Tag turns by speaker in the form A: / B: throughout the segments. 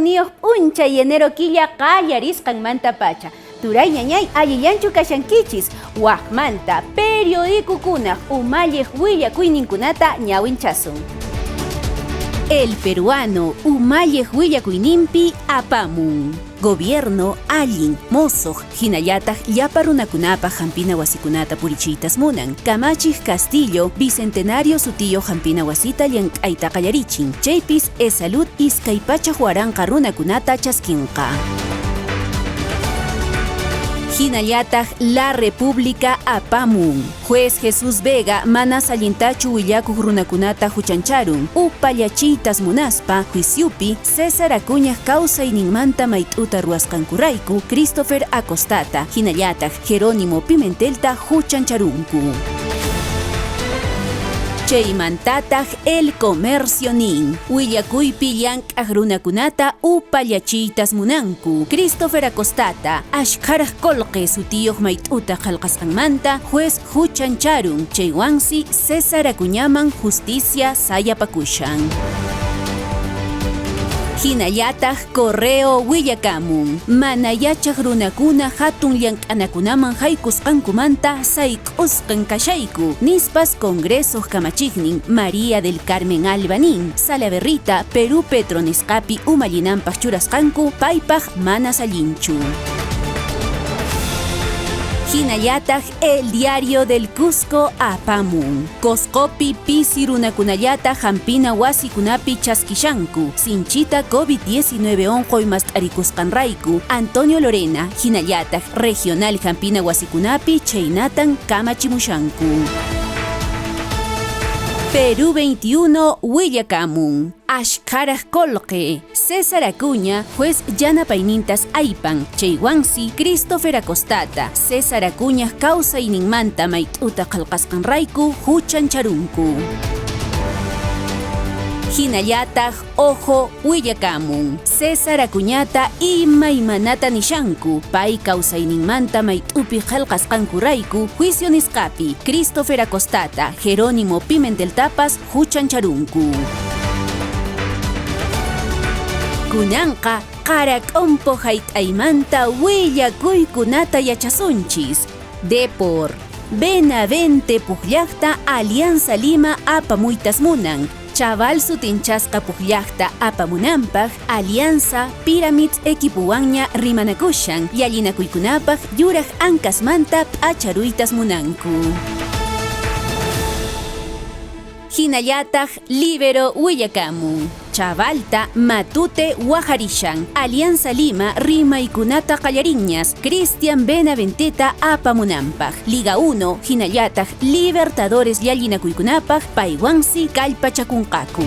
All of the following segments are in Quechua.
A: Hukniyuq p'unchay enero killa qallarisqanmantapacha. Turay ñañay allillanchu kashankichis? Waqmanta periodicokunaq umalliq willakuyninkunata ñawinchasun. El Peruano umalliq willakuyninpi apamun. Gobierno allin, mosoq, hinallataq llapa runakunapaq hampina wasikunata purichiytas munan. Kamachiq Castillo, Bicentenario sutiyuq hampina wasita llank'ayta qallarichin. Chaypis EsSalud 200,000 runakunata chaskinqa. Hinallataq La República apamun. Juez Jesús Vega manas allintachu willakuq runakunata huchancharun, upallachiytas munaspa, juiciopi César Acuñaq kawsayninmanta mayt'uta ruwasqankurayku Christopher Acostata, hinallataq Jerónimo Pimentelta huchancharunku. Chaymantataq El Comercio nin, willakuypi llank'aq runakunata upallachiytas munanku. Christopher Acostata, ashkharaq qolqe sutiyuq mayt'uta qhelqasqanmanta juez huchancharun, chaywansi César Acuñaman justicia sayapakushan. Hinallataq Correo willakamun, mana yachaq runakuna hatun llank'anakunaman haykusqankumanta sayk'usqan kashayku, nispas Congresoq kamachiqnin María del Carmen Alba nin, Salaverrita Perú Petro nisqapi umallinanpaq churasqanku paypaq manas allinchu. Hinallataq El Diario del Cusco apamun. Coscopi pisi runakunallata hampina wasikunapi chaskishanku, sinchita COVID-19 onqoy mast'arikusqanrayku, Antonio Lorena, hinallataq Regional hampina wasikunapi chhaynatan kamachimushanku. Perú 21 willakamun. Ashkharaq qolqe. César Acuña, juez yanapaynintas aypan, chaywansi Christopher Acostata, César Acuñaq kawsayninmanta mayt'uta qhelqasqanrayku huchancharunku. Hinallataq Ojo willakamun. César Acuñata imaymanata nishanku, pay kawsayninmanta mayt'upi qhelqasqankurayku juicio nisqapi Christopher Acostata, Jerónimo Pimenteltapas huchancharunku. Kunanqa qarak'ompo hayt'aymanta willakuykunata yachasunchis. Depor. Benavente pukllaqta Alianza Lima apamuytas munan. Chaval sutinchasqa pukllaqta apamunanpaq Alianza Pyramids equipowanña rimanakushan, llallinakuykunapaq yuraq ankasmanta p'acharuytas munanku. Hinallataq Libero willakamun. Chavalta Matute waharishan. Alianza Lima rimaykunata qallarinñas Cristian Benaventeta apamunanpaq. Liga 1 hinallataq Libertadores llallinakuykunapaq paywansi kallpachakunqaku.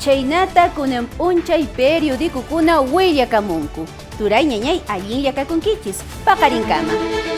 A: Chhaynata kunan p'unchay periodicokuna willakamunku. Turay ñañay allinlla kakunkichis, paqarinkama.